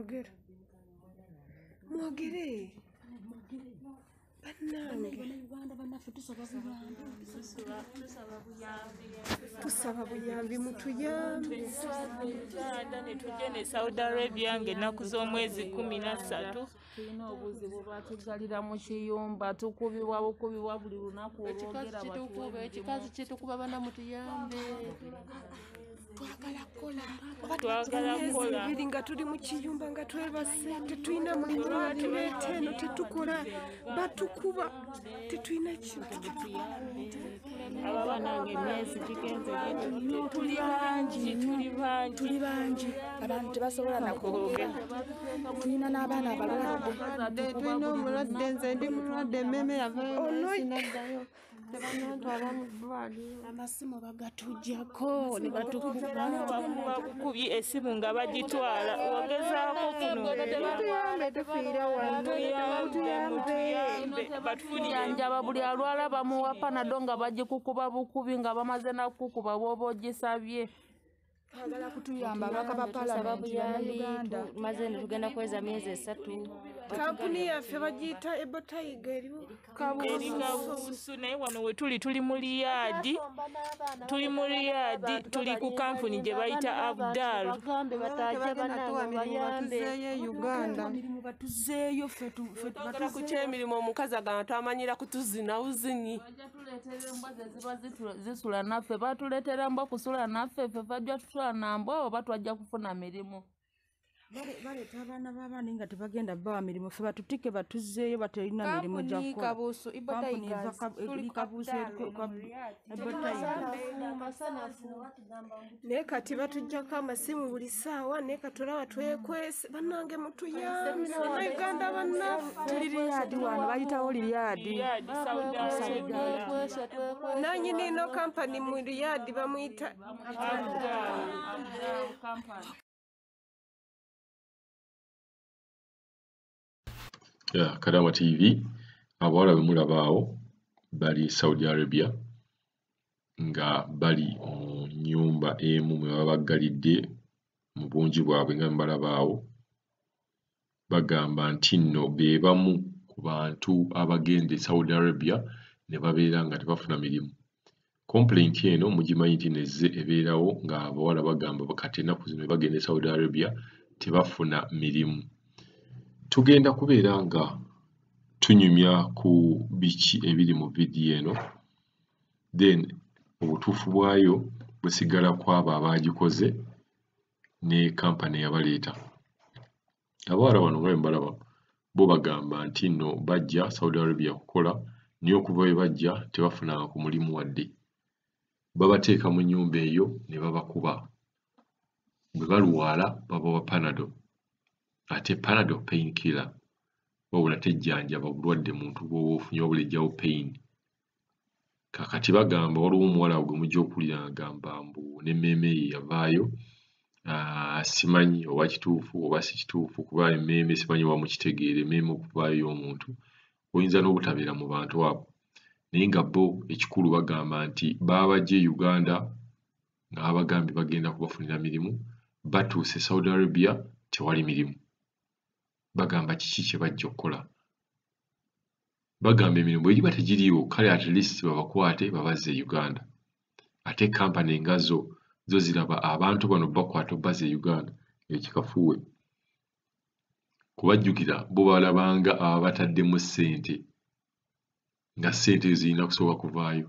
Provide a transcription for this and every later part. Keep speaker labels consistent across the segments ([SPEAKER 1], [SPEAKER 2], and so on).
[SPEAKER 1] Yogera. Mwogere. Bannange. Tusaba buyambi mutuyambe.
[SPEAKER 2] Uganda ne tujja ne Saudi Arabia ng'ennaku z'omwezi 13.
[SPEAKER 3] Tulina obuzibu, batuggalira mu kiyumba, tukubibwa bukubibwa buli lunaku.
[SPEAKER 4] Ekikazi kitukuba, ekikazi kitukuba, bana mutuyambe.
[SPEAKER 1] Twagala kukola.
[SPEAKER 2] Twagala kukola.
[SPEAKER 1] Ebiri nga tuli mu kiyumba nga twebase, tetulina mulimu, batuleeta eno tetukola, batukuba, tetulina kintu kyetukola.
[SPEAKER 2] Aba banange emyezi gigenze.
[SPEAKER 3] Tuli bangi,
[SPEAKER 2] tuli bangi,
[SPEAKER 5] tuli bangi, abantu tebasobola nakwogera. Tulina n'abaana abalwadde.
[SPEAKER 4] Tulina omulwadde, nze ndi mulwadde, emmeme yavayo sinaddayo. Tebanantwala mu ddwaliro.
[SPEAKER 5] Amasimu bagatuggyako ne batukuba.
[SPEAKER 2] Bakuba bukubi essimu nga bagitwala, ogezaako kuno.
[SPEAKER 4] Mutuyambe, tufiire wano.
[SPEAKER 2] Mutuyambe, batufunire.
[SPEAKER 3] Janjaba buli alwala bamuwa Panado nga bagikukuba bukubi, nga bamaze nakukuba bw'oba ogisabye.
[SPEAKER 5] Twagala kutuyamba ababaka ba paalamenti bannayuganda.
[SPEAKER 6] Tumaze ne tugenda kuweza myezi 3.
[SPEAKER 1] Kampuni yaffe bagiyita Ebo Tiger, eriwo
[SPEAKER 2] Eri Kabuusu, naye wano we tuli, tuli mu Riyadh, tuli mu Riyadh, tuli ku kampuni gye bayita Abdal.
[SPEAKER 6] Bagambe bataje banange bayambe.
[SPEAKER 4] Batuzeeyo e Uganda.
[SPEAKER 5] Mirimu batuzeeyo ffe
[SPEAKER 7] Twagala ku kyemirimu, omukazi agamba twamanyira kutuzina buzinyi.
[SPEAKER 3] Bajja tuleetera embwa ze ziba zisula naffe, batuleetera mbwa kusula naffe, ffe bajja tusula na mbwa oba twajja kufuna mirimu?
[SPEAKER 5] Baleeta abaana b'abaana nga tebagenda bawa mirimu, ffe batutike batuzeeyo, baterina mirimu gya
[SPEAKER 4] Kampuni
[SPEAKER 5] kukola.
[SPEAKER 4] Kabuusu, Ibo
[SPEAKER 5] Kampuni eva
[SPEAKER 4] Tigers. Tuli
[SPEAKER 5] eri
[SPEAKER 4] ku
[SPEAKER 5] Kabuusu,
[SPEAKER 4] Abdal
[SPEAKER 5] eriko
[SPEAKER 4] eno mu Riyadh.
[SPEAKER 5] Ebo Tiger.
[SPEAKER 1] Naye kati batuggyako amasimu buli ssaawa, naye kati olaba twekwese. Bannange mutuyambe, bannayuganda bannaffe.
[SPEAKER 5] Tuli Riyadh wano, bayitawo Riyadh.
[SPEAKER 2] Riyadh, Saudi Arabia.
[SPEAKER 4] Twekwese, twekwese.
[SPEAKER 1] Nanyini ino kampani mu Riyadh bamuyita
[SPEAKER 2] Abdal.
[SPEAKER 3] Company.
[SPEAKER 8] Yeah, Kadama TV, abawala be mulaba awo bali Saudi Arabia nga bali mu nnyumba emu mwe baba baggalidde mu bungi bwabwe nga mbalaba awo. Bagamba nti nno be bamu ku bantu abagenda e Saudi Arabia ne babeera nga tebafuna mirimu. Complaint eno mugimanyi nti nezze ebeerawo nga abawala bagamba kati ennaku zino bagenda e Saudi Arabia tebafuna mirimu. Tugenda kubeera nga tunyumya ku biki ebiri mu vidiyo eno, then obutuufu bwayo busigala ku abo abaagikoze ne kampani eyabaleeta. Abawala bano nga bwe mbalaba bo bagamba nti nno bajja Saudi Arabia kukola, naye okuva bwe bajja tebafunanga ku mulimu wadde. Babateeka mu nnyumba eyo ne babakuba. Bwe balwala babawa Panado, ate Panado pain killer, wabula tejjanjaba bulwadde muntu bw'oba ofunye, wabula eggyawo pain. Kaakati bagamba waliwo omuwala gwe mujja okuwulira ng'agamba mbu n'emmeeme ye yavaayo, simanyi oba kituufu oba si kituufu, kuba emmeeme simanyi oba mukitegeera, emmeeme okuvaayo y'omuntu oyinza n'obutabeera mu bantu abo. Naye nga bo ekikulu bagamba nti baabajja e Uganda nga babagambye bagenda kubafunira mirimu, batuuse Saudi Arabia tewali mirimu. Bagamba kiki kye bajja okukola? Bagamba emirimu bwe giba tegiriiwo, kale at least babakwate babazze e Uganda. Ate kampani nga zo zo ziraba abantu bano bakwata obazza e Uganda ekikafuuwe. Kubajjukira bo balabanga ababataddemu ssente nga ssente ezo zirina kusooka kuvaayo.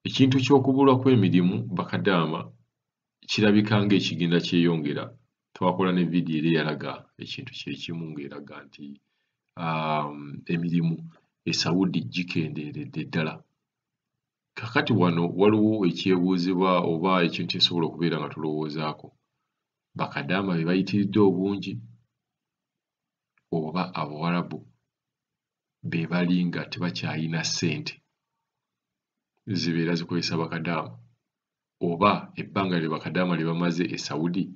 [SPEAKER 8] Ekintu ky'okubulwa kw'emirimu bakadaama kirabika ng'ekigenda kyeyongera. Twakola ne vidiyo era eyalaga ekintu kye kimu ng'eraga nti emirimu e Saudi gikendeeredde ddala. Kaakati wano waliwo ekyebuuzibwa oba ekintu kye tusobola okubeera nga tulowoozaako. Bakadaama be bayitiridde obungi oba Abawarabu be bali nga tebakyayina ssente zibeera zikozesa bakadaama, oba ebbanga lye bakadaama lye bamaze e Saudi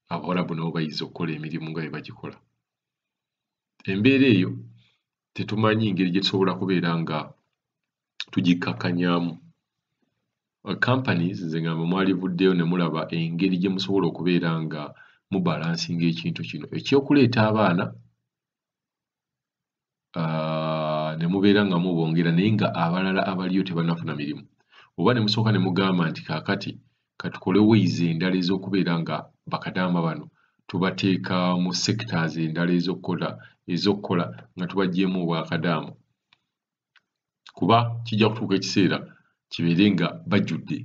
[SPEAKER 8] Abawarabu nabo bayize okukola emirimu nga bwe bagikola. Embeera eyo tetumanyi ngeri gye tusobola kubeera nga tugikkakkanyaamu. Companies, nze ngamba mwalivuddeyo ne mulaba engeri gye musobola okubeera nga mubalansinga ekintu kino ekyokuleeta abaana ne mubeera nga mubongera naye nga abalala abaliyo tebannafuna mirimu, oba ne musooka ne mugamba nti kaakati katukole ways endala ez'okubeera nga bakadaama bano tubateeka mu sectors endala ez'okukola nga tubaggyeemu obwakadaama, kuba kijja kutuuka ekiseera kibeere nga bajjudde.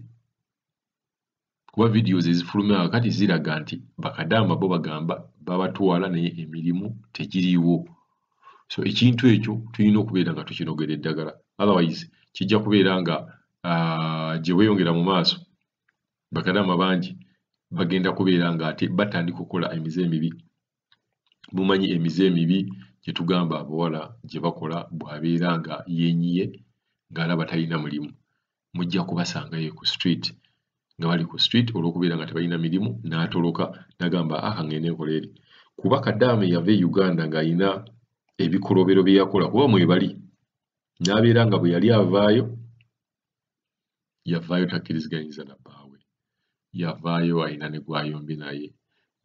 [SPEAKER 8] Kuba videos ezifulumya kaakati ziraga nti bakadaama bo bagamba babatwala naye emirimu tegiriiwo. So ekintu ekyo tulina okubeera nga tukinogera eddagala, otherwise kijja kubeera nga gye weeyongera mu maaso bakadaama bangi bagenda kubeera nga ate batandika okukola emize emibi. Mumanyi emize emibi gye tugamba abawala gye bakola bw'abeera nga yeenyiye ng'alaba talina mulimu, mujja kubasangayo ku street nga bali ku street olw'okubeera nga tebalina mirimu, n'atoloka n'agamba aka ngende nkola eri. Kuba kadaama eyava e Uganda ng'alina ebikolobero bye yakola, kuba mwebali n'abeera nga bwe yali avaayo yavaayo takkiriziganyiza na bbaawe, yavaayo alina ne gw'ayombye naye,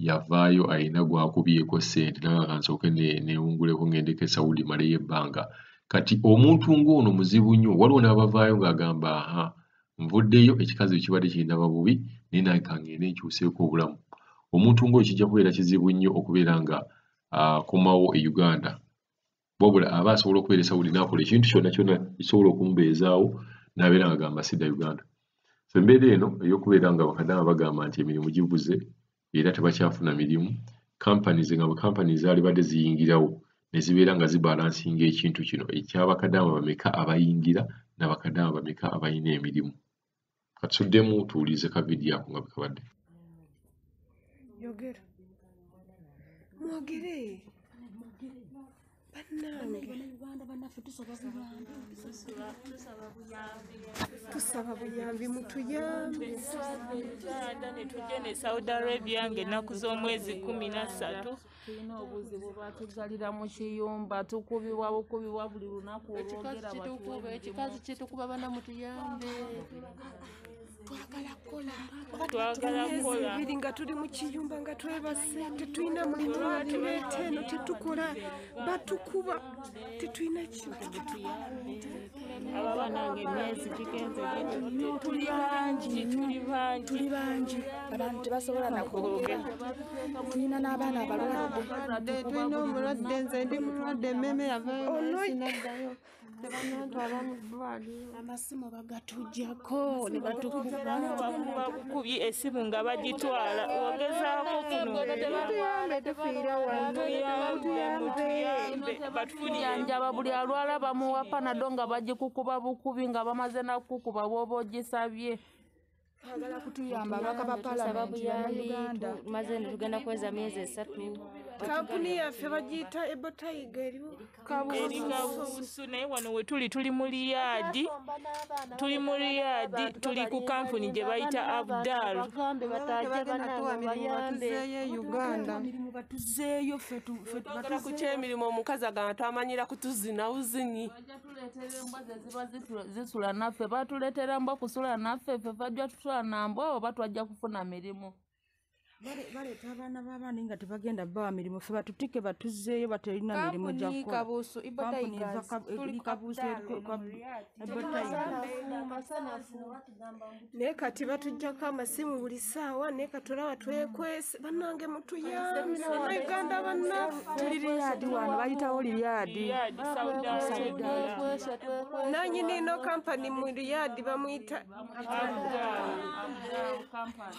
[SPEAKER 8] yavaayo alina gw'akubyeko ssente n'agamba kansooke neewunguleko ngendeko e Saudi maleyo ebbanga. Kati omuntu ng'ono muzibu nnyo, waliwo n'abavaayo ng'agamba aha nvuddeyo ekikazi ekibadde kindaba bubi naye nange kangende nkyuseeko obulamu. Omuntu ng'oyo kijja kubeera kizibu nnyo okubeera nga akomawo e Uganda, wabula aba asobola okubeera e Saudi n'akola ekintu kyonna kyonna ekisobola okumubeezaawo n'abeera ng'agamba sidda Uganda. So embeera eno ey'okubeera nga bakadaama bagamba nti emirimu gibuze era tebakyafuna mirimu, companies nga companies zaalibadde ziyingirawo ne zibeera nga zibalansinga ekintu kino eky'abakadaama bameka abayingira n'abakadaama bameka abalina emirimu. Katusuddemu tuwulirize ka vidiyo ako nga bwe kabadde.
[SPEAKER 1] Yogera. Mwogere. Bannange. Tusaba buyambi mutuyambe.
[SPEAKER 2] Uganda ne tujja ne Saudi Arabia ng'ennaku z'omwezi 13.
[SPEAKER 3] Tulina obuzibu, batuzalira mu kiyumba, tukubibwa bukubibwa buli lunaku olwogera batuwe.
[SPEAKER 4] Ekikazi kitukuba bana mutuyambe.
[SPEAKER 1] Twagala kukola. Ebiri nga tuli mu kiyumba nga twebase, tetulina mulimu, batuleeta eno tetukola, batukuba, tetulina kintu.
[SPEAKER 2] Abaana ng'emyezi gigenze tuli bangi,
[SPEAKER 5] tuli bangi, abantu tebasobola na kwogera. Tulina n'abaana abalwadde.
[SPEAKER 4] Tulina omulwadde, nze ndi mulwadde, emmeeme yavaayo naye sinaddayo. Tebannantwala mu ddwaliro.
[SPEAKER 5] Amasimu bagatuggyako ne batukuba.
[SPEAKER 2] Bakuba bukubi essimu nga bagitwala, ogezaako kuno.
[SPEAKER 4] Mutuyambe tufiira wano.
[SPEAKER 2] Mutuyambe,
[SPEAKER 3] batufunyanjaba buli alwala bamuwa panado nga bagikukuba bukubi nga bamaze nakukuba bw'oba ogisabye.
[SPEAKER 5] Twagala kutuyamba ababaka ba paalamenti bannayuganda.
[SPEAKER 6] Tumaze ne tugenda kweza myezi 3.
[SPEAKER 1] Kampuni yaffe bagiyita Ebo Tiger eriwo
[SPEAKER 2] eri Kabuusu, naye wano we tuli tuli mu Riyadh, tuli mu Riyadh, tuli ku kampuni gye bayita Abdal.
[SPEAKER 4] Tebagenda tuwa mirimu batuzeeyo e Uganda.
[SPEAKER 5] Batuzeeyo ffe
[SPEAKER 7] Twagala ku ky'emirimu omukazi agamba twamanyira kutuzina buzinyi.
[SPEAKER 3] Bajja tuleetera embwa ze ziba zisula naffe, batuleetera mbwa kusula naffe, ffe bajja tusula na mbwa oba twajja kufuna mirimu.
[SPEAKER 5] Baleeta abaana b'abaana nga tebagenda bawa mirimu, ffe batutikke batuzeeyo baterina mirimu gya kukola. Kampuni eva Kabuusu Ebo Tiger.
[SPEAKER 1] Naye kati batuggyako amasimu buli ssaawa, naye kati olaba twekwese. Bannange mutuyambe, Bannayuganda bannaffe.
[SPEAKER 5] Tuli Riyadh wano, bayitawo Riyadh.
[SPEAKER 2] Riyadh, Saudi Arabia.
[SPEAKER 1] Nannyini ino kampani mu Riyadh bamuyita
[SPEAKER 2] Abdal.
[SPEAKER 3] Company.